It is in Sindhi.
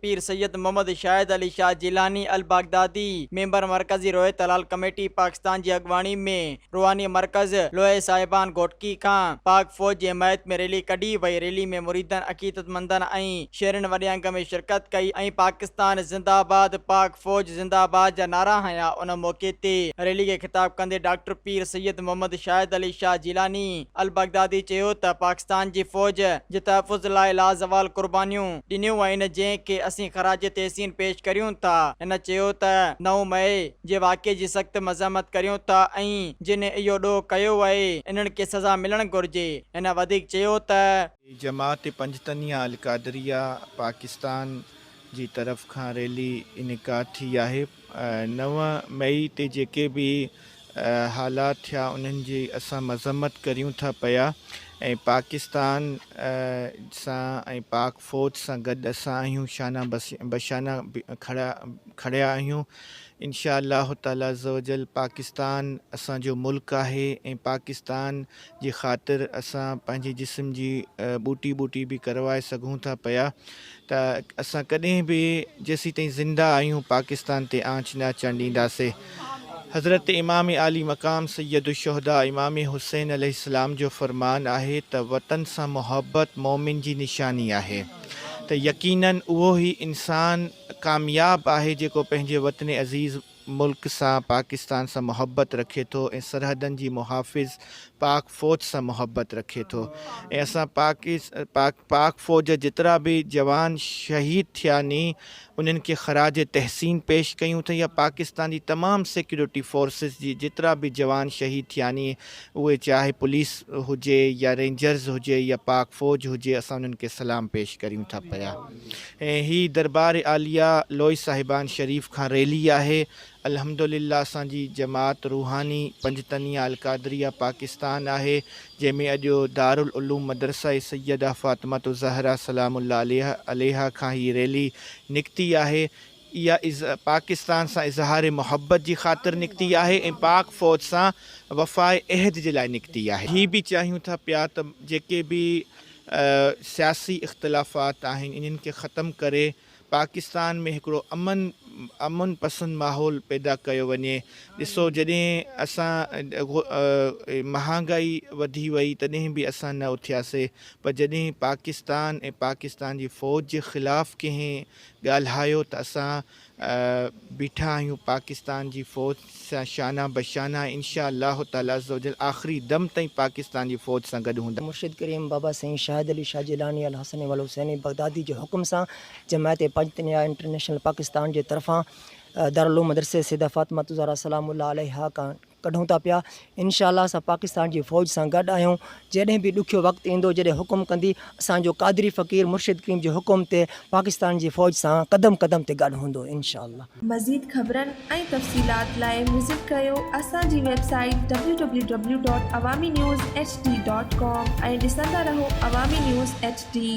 پير سيد محمد شاهد علي شاهه جيلاني البغدادي ميمبر مرڪزي روحيت هلال ڪميٽي پاڪستان جي اڳواڻي ۾ روحاني مرڪز لوهي صاحبان گهوٽڪي کان پاڪ فوج جي حمايت ۾ ريلي ڪڍي وئي ريلي ۾ مريدن عقيدتمندن ۽ شهرين وڏي انگ ۾ شرڪت ڪئي ۽ پاڪستان زنده آباد پاڪ فوج زنده آباد جا نعرا هنيا ان موقعي تي ريلي کي خطاب ڪندي ڊاڪٽر پير سيد محمد شاهد علي شاهه جيلاني البغدادي چيو ته پاڪستان جي فوج جي تحفظ لاء لازوال قربانيون ڏنيون آهن جنهن کي اسين خراج تحسين پيش ڪريون ٿا. هن چيو ته نو مئي جي واقعي جي سخت مذمت ڪريون ٿا ۽ جن اهو ڏوهه ڪيو آهي انهن کي سزا ملڻ گهرجي. هن وڌيڪ چيو ته. جماعت پنجتنيه القادريه پاڪستان جي طرف کان ريلي انعقاد ٿي آهي. نو مئي تي جيڪي به حالات ٿيا انهن جي اسان مذمت ڪريون ٿا پيا ۽ پاڪستان سان ۽ پاڪ فوج سان گڏ اسان آهيون شانه بشانه کڙا کڙيا آهيون انشاء الله تعالي عزوجل پاڪستان اسان جو ملڪ آهي ۽ پاڪستان جي خاطر اسان پنهنجي جسم جي ٻوٽي ٻوٽي به ڪروائي سگهون ٿا پيا ته اسان ڪڏهن به جيسيتائين زنده آهيون پاڪستان تي آنچ نه اچڻ ڏينداسي. حضرت امام عالي مقام سيد الشهداء امام حسين عليه السلام جو فرمان آهي ته وطن سان محبت مؤمن جي نشاني آهي ته يقيناً اهو ئي انسان ڪامياب آهي جيڪو پنهنجي وطن عزيز ملڪ سان پاڪستان سان محبت رکي ٿو ۽ سرحدن جي محافظ پاڪ فوج سان محبت رکي ٿو ۽ اسان پاڪ پاڪ فوج جا جيترا به جوان شهيد ٿيا ني انهن کي خراج تحسين پيش ڪيون ٿا يا پاڪستان جي تمام سيڪيورٽي فورسز جي جيترا به جوان شهيد ٿيا ني اهي چاهي پوليس هجي يا رينجرز هجي يا پاڪ فوج هجي اسان انهن کي سلام پيش ڪريون ٿا پيا. ۽ هي دربار عاليه لوئي صاحبان شريف کان ريلي آهي. الحمدلله اسان جي جماعت روحاني پنجتنيه القادريه پاڪستان آهي جنهن ۾ اڄ دارالعلوم مدرسه سيده فاطمة الزهره سلام الله عليها کان هي ريلي نڪتي آهي. اها پاڪستان سان اظهار محبت جي خاطر نڪتي آهي ۽ پاڪ فوج سان وفاء عهد جي لاء نڪتي آهي. هي به چاهيون ٿا پيا ته جيڪي به سياسي اختلافات آهن انهن کي ختم ڪري پاڪستان ۾ هڪڙو امن امن پسند ماحول پيدا ڪيو وڃي ڏسو جڏهن اسان مهانگائي وڌي وئي تڏهن به اسان نه اٿياسي پر جڏهن پاڪستان ۽ پاڪستان جي فوج جي خلاف ڪنهن ڳالهايو ته اسان بيٺا آهيون پاڪستان جي فوج سان شانه بشانه ۽ انشاء الله تعالي عزوجل آخري دم تائين پاڪستان جي فوج سان گڏ هوندا. مرشد ڪريم بابا سائين شاهد علي شاهه جيلاني الحسني والحسيني بغدادي جي حڪم سان جماعت پنجتنيه انٽرنيشنل پاڪستان جي طرفان دارالعلوم مدرسي سيده فاطمه الزهرا سلام الله عليها کان ڪڍون ٿا پيا انشاء الله اسان پاڪستان جي فوج سان گڏ آهيون جڏهن به ڏکيو وقت ايندو جڏهن حڪم ڪندي اسان جو قادري فقير مرشد ڪريم جي حڪم تي پاڪستان جي فوج سان قدم قدم تي گڏ هوندو انشاء الله. مزيد خبرن ۽ تفصيلات لاء وزٽ ڪريو اسان جي website W W W dot Awami news H D dot com ۽ ڏسندا رهو عوامي نيوز ايڇ ڊي.